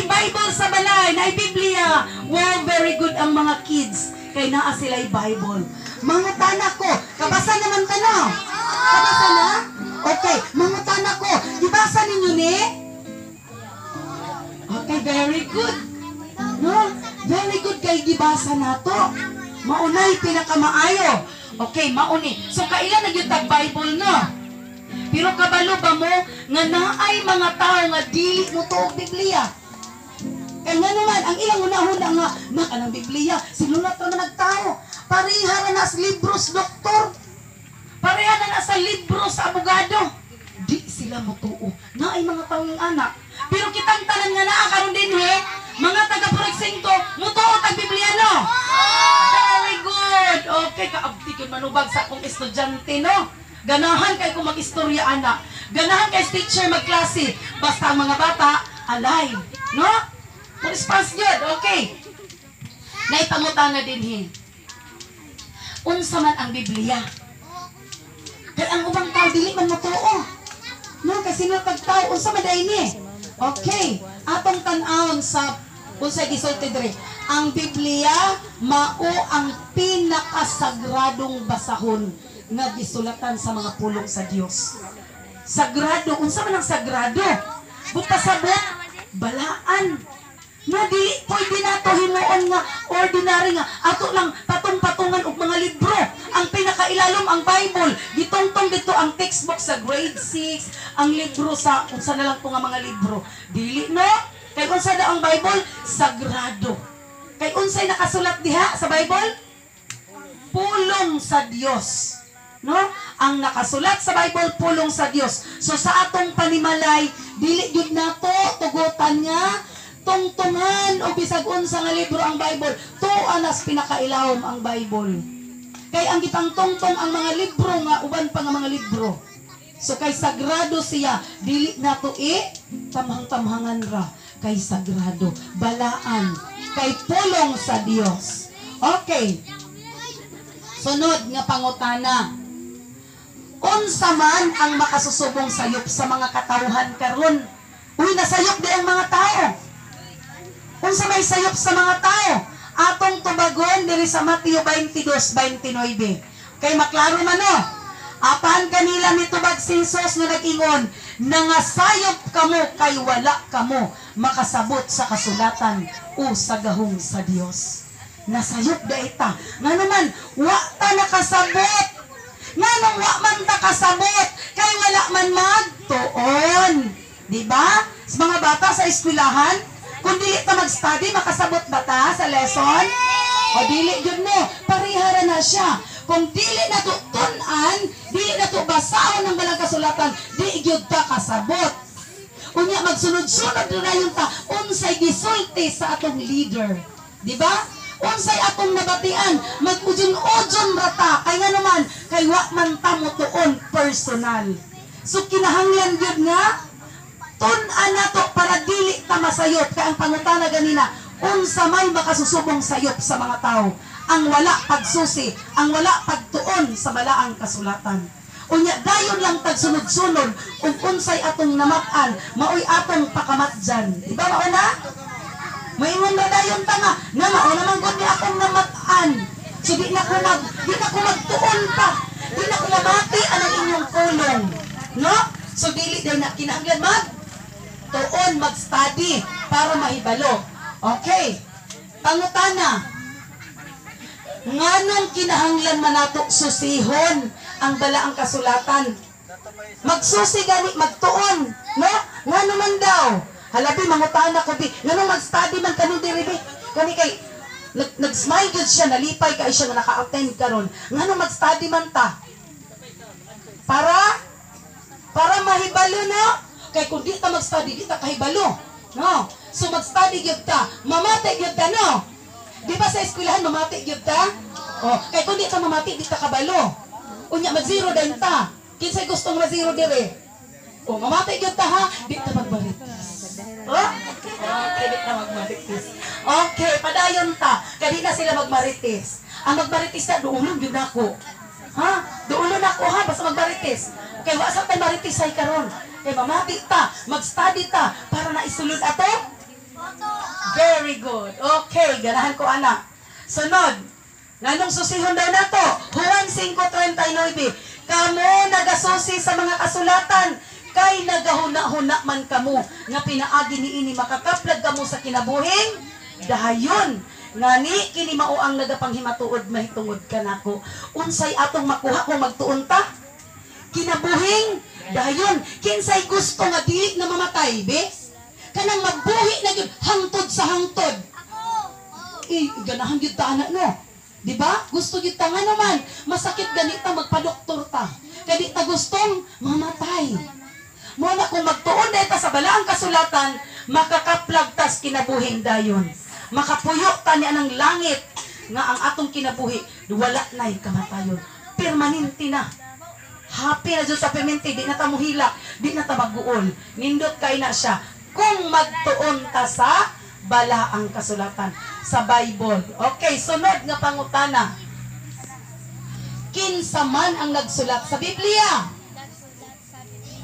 Naay Bible sa balay, naay Biblia. Wow, very good ang mga kids. Kay naa sila'y Bible. Mangutana ko, kabasa naman ta, no? Kabasa na? Okay, mangutana ko. Gibasa ninyo ni? Okay, very good. No? Very good kay gibasa nato. Maunay pinakamaayo. Okay, mauni. So kaila na gyud tag Bible, no? Pero kabalo ba mo nga naay mga tao nga dili mo tuog Biblia? Kay nga naman, ang ilang una-una nga, na kanang Biblia, sinulat naman nagtao. Pareha na na sa libros doktor. Pareha na na sa libro sa abogado. Di sila motuo. Naay mga taong anak. Pero kitang tanan nga naa karon dinhi, mga taga Proxinto, mutuo tag Biblia, no? Very good. Okay, kaabti gyud manubag sa akong estudyante, no? Ganahan kay ko mag-istorya ana. Ganahan kay teacher magklase. Basta ang mga bata alive, no? Response gyud. Okay. Naipangutana dinhi. Unsa man ang Biblia? Kay ang ubang tao dili man motuo. No, kasi sino tag tao unsa man diay ni? Okay, atong tan-awon sa unsay gisulti diri. Ang Biblia mao ang pinakasagradong basahon nga gisulatan sa mga pulong sa Dios. Sagrado, unsa man ang sagrado? Bupasabot, balaan. No, dili pwede nato himuon nga ordinary nga ato lang patong-patungan og mga libro. Ang pinakailalom ang Bible, gitungtong dito ang textbook sa grade 6, ang libro sa unsa na lang to nga mga libro. Dili, no? Kay unsa daw ang Bible? Sagrado. Kay unsay nakasulat diha sa Bible? Pulong sa Dios. No? Ang nakasulat sa Bible, pulong sa Dios. So sa atong panimalay, dili gyud nato tugutan nga tungtungan o bisag unsa nga libro ang Bible. Tuo nas pinakailawom ang Bible. Kay ang gipangtungtong ang mga libro nga uban pa nga mga libro. So kay sagrado siya, dili nato i tamhang-tamhangan ra kay sagrado, balaan, kay pulong sa Dios. Okay. Sunod nga pangutana. Unsa man ang makasusubong sayop sa mga katawhan karon? Uy, nasayop di ang mga tao. Unsa may sayop sa mga tao? Atong tubagon diri sa Mateo 22:29. Kay maklaro man, no? Apan kanila mitubag si Jesus nga nag-ingon, "Nangasayop kamo kay wala kamo makasabot sa kasulatan o sa gahom sa Dios." Nasayop da ita. Nga naman, wa ta nakasabot. Nganong wa man ta kasabot? Kay wala man magtuon. Di ba? Sa mga bata sa eskwelahan, kung dili ta mag-study, makasabot ba ta sa lesson? O dili gyud, no? Parehara na siya. Kung dili na to tun-an, dili na to basahon ng balang kasulatan, di gyud ta kasabot. Unya magsunod-sunod na yung ta unsay gisulti sa atong leader. Di ba? Unsay atong nabatian, mag-ujon-ujon ra ta kay nga naman kay wa man ta motuon personal. So kinahanglan gyud nga tun-an nato para dili ta masayop, kay ang pangutana ganina, unsa may makasusubong sayop sa mga tao? Ang wala pagsusi, ang wala pagtuon sa balaang kasulatan. Unya dayon lang tagsunod-sunod ug unsay atong namat-an, maoy atong pakamatjan. Di ba mao na? Maingon na dayon ta nga, nga mao naman gud ni akong namat-an. So di na ko magtuon pa. Di na ko mamati anang inyong pulong. No? So dili day na kinahanglan mag tuon, mag-study para mahibalo. Okay. Pangutana. Nganong kinahanglan man nato susihon ang balaang kasulatan? Magsusi gani, magtuon, no? Ngano man daw? Halabi mangutana ko bi, nganong mag-study man kani diri bi? Kani kay nag-smile gyud siya, nalipay kay siya nga naka-attend karon. Nganong mag-study man ta? Para mahibalo, no? Kay kung di ta mag-study, di ta kahibalo. No? So mag-study gyud ta, mamati gyud ta, no? Di ba sa eskwelahan mamati gyud ta? Oh, kay kung di ta mamati, di ta kabalo. Unya mag-zero din ta. Kinsay gustong ma-zero dire? Oh, mamati gyud ta ha, di ta magmarites. Oh? Okay, di ta magmarites. Okay, padayon ta. Kay di na sila magmarites. Ang magmarites na, duulon gyud nako. Ha? Duulon ako ha, basta magmarites. Okay, wa sa tay marites ay karon. Kay mamati ta, mag-study ta para na isulod ato Very good. Okay, ganahan ko ana. Sunod, nganong susihon daw nato? Juan 5:39. Kamo nagasusi sa mga kasulatan kay nagahuna-huna man kamo nga pinaagi niini makakaplag kamo sa kinabuhing dahayon. Ngani kini mao ang nagapanghimatuod mahitungod kanako. Unsay atong makuha kung magtuon ta? Kinabuhing dahayon. Kinsay gusto nga dili na mamatay, be? Kanang magbuhi na gyud hangtod sa hangtod. Eh, ganahan gyud ta ana, no? Di ba? Gusto gyud ta nga naman. Masakit ganita, magpadoktor ta. Kay di ta gustong mamatay. Mao na kung magtuon ta sa balaang kasulatan, makakaplag tas kinabuhing dayon. Makapuyo ta niya ng langit nga ang atong kinabuhi wala na'y kamatayon. Permanente na. Happy na dyan sa permanente, di na ta muhila, di na ta maguol. Nindot kay na siya kung magtuon ta sa balaang kasulatan sa Bible. Okay, sunod nga pangutana. Kinsa man ang nagsulat sa Biblia?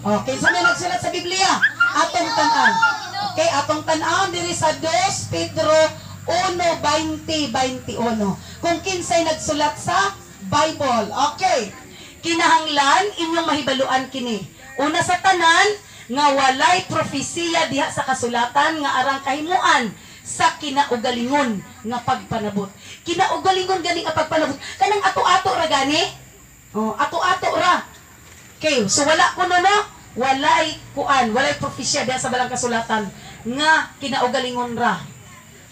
Oh, kinsa man nagsulat sa Biblia? Atong tan-an. Okay, atong tan-an diri sa 2 Pedro 1:20-21. Kung kinsay nagsulat sa Bible. Okay. Kinahanglan inyong mahibaluan kini. Una sa tanan, nga walay propesiya diha sa kasulatan nga arang kahimuan sa kinaugalingon nga pagpanabot. Kinaugalingon gani nga pagpanabot. Kanang ato-ato ra gani? Oh, ato-ato ra. Okay, so wala kuno, no? Walay kuan, walay propesya diha sa balang kasulatan nga kinaugalingon ra.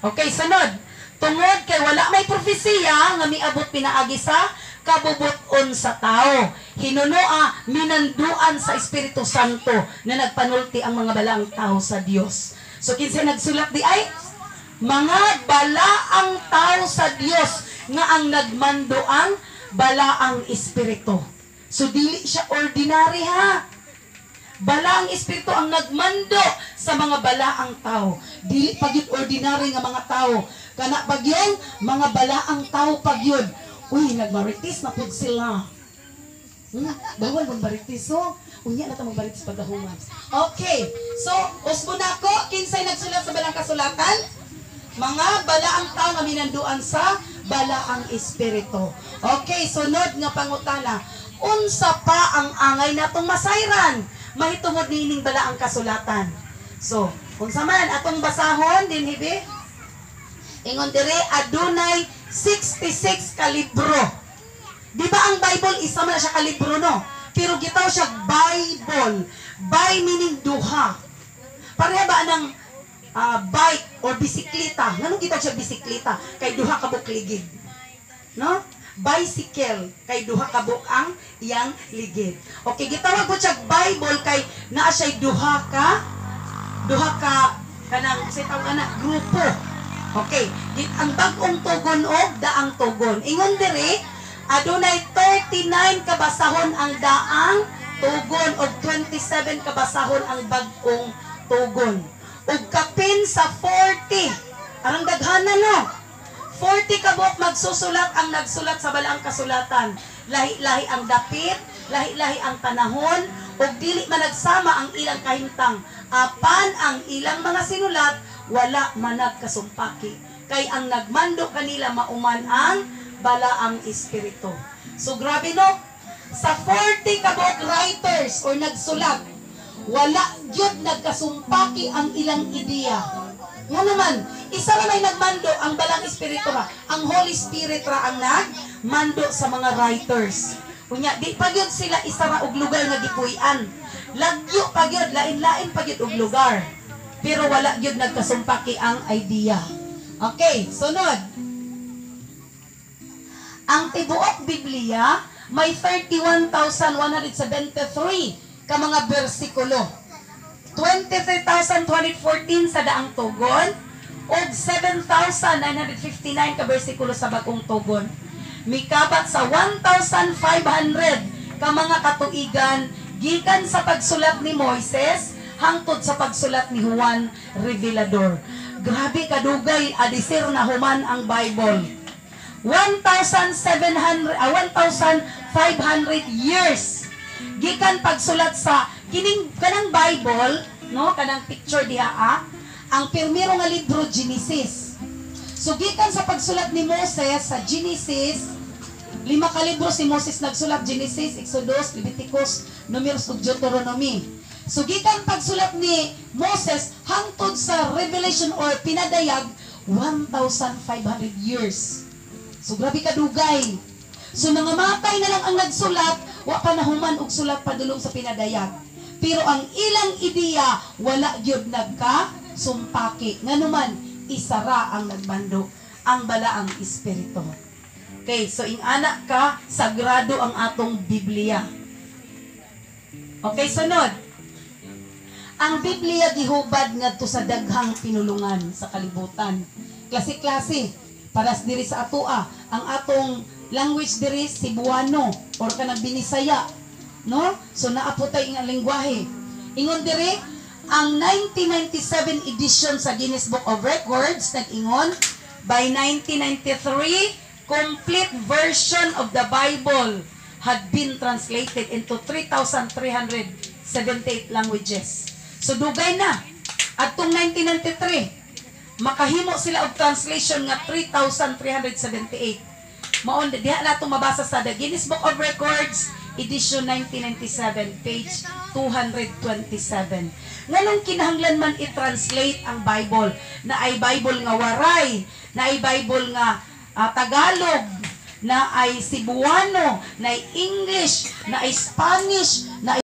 Okay, sunod. Tungod kay wala may propesiya nga miabot pinaagi sa kabubuton sa tao. Hinunoa, minanduan sa Espiritu Santo na nagpanulti ang mga balaang tao sa Dios. So kinsa nagsulat di ay? Mga balaang tao sa Dios nga ang nagmando ang balaang espiritu. So dili siya ordinary, ha. Balaang espiritu ang nagmando sa mga balaang tao. Dili pa gyud ordinary nga mga tao. Kana pag yun, mga balaang tao pag yun. Uy, nagmarites na pud sila. Bawal magmarites, oh. Unya na ta magmarites pagkahuman. Okay. So, usbo na ko, kinsay nagsulat sa balang kasulatan? Mga balaang tao nga minanduan sa balaang espiritu. Okay, sunod nga pangutana. Unsa pa ang angay natong masayran mahitungod niining balaang kasulatan? So, unsa man atong basahon din hibi? Ingon dire, adunay 66 ka libro. Di ba ang Bible isa man na siya ka libro, no? Pero gitawag siya Bible. Bi meaning duha. Pareha ba ng bike or bisikleta? Nganong gitawag siya bisikleta? Kay duha ka buok ligid. No? Bicycle kay duha ka buok ang iyang ligid. Okay, gitawag po siya Bible kay naa siya duha ka kanang sa tawag ana grupo. Okay, ang bag-ong tugon og daang tugon. Ingon diri, adunay 39 kabasahon ang daang tugon og 27 kabasahon ang bag-ong tugon. Ug kapin sa 40. Arang daghana, no? 40 kabuok magsusulat ang nagsulat sa balaang kasulatan. Lahi-lahi ang dapit, lahi-lahi ang panahon, ug dili man nagsama ang ilang kahimtang. Apan ang ilang mga sinulat, wala man nagkasumpaki. Kay ang nagmando kanila mauman ang balaang espiritu. So grabe, no? Sa 40 kabuok writers or nagsulat, wala gyud nagkasumpaki ang ilang ideya. Nga naman, isa ra may nagmando, ang balang espiritu ra. Ang Holy Spirit ra ang nagmando sa mga writers. Unya, di pa gyud sila isa ra og lugar nga gipuy-an. Lagyo pa gyud, lain-lain pa gyud og lugar. Pero wala gyud nagkasumpaki ang idea. Okay, sunod. Ang tibuok Biblia may 31,173 ka mga bersikulo. 23,214 sa daang tugon ug 7,959 ka bersikulo sa bagong tugon. Mikabat sa 1,500 ka mga katuigan gikan sa pagsulat ni Moises hangtod sa pagsulat ni Juan Revelador. Grabe kadugay, adisir na human ang Bible. 1,700, 1,500 years gikan pagsulat sa kining kanang Bible, no, kanang picture diha, ah. Ang pirmiro nga libro, Genesis. So gikan sa pagsulat ni Moses sa Genesis, lima ka libro si Moses nagsulat: Genesis, Exodus, Leviticus, Numeros ug Deuteronomy. So gikan pagsulat ni Moses hangtod sa Revelation or Pinadayag, 1,500 years. So grabe kadugay. So nangamatay na lang ang nagsulat, wa pa nahuman og sulat padulong sa Pinadayag. Pero ang ilang ideya wala gyud nagka sumpaki. Nganuman isara ang nagmando, ang Balaang Espiritu. Okay, so ingana ka sagrado ang atong Biblia. Okay, sunod. Ang Biblia gihubad ngadto sa daghang pinulungan sa kalibutan. Klase-klase para diri sa atoa, ang atong language diri Cebuano or kanang Binisaya, no? So naa po tay nga lengguwahe. Ingon diri ang 1997 edition sa Guinness Book of Records, nag-ingon by 1993, complete version of the Bible had been translated into 3,378 languages. So dugay na. Adtong 1993, makahimo sila og translation nga 3,378. Maon diha nato mabasa sa the Guinness Book of Records edition 1997, page 227. Nganong kinahanglan man i-translate ang Bible? Na ay Bible nga Waray, na ay Bible nga Tagalog, na ay Cebuano, na ay English, na ay Spanish,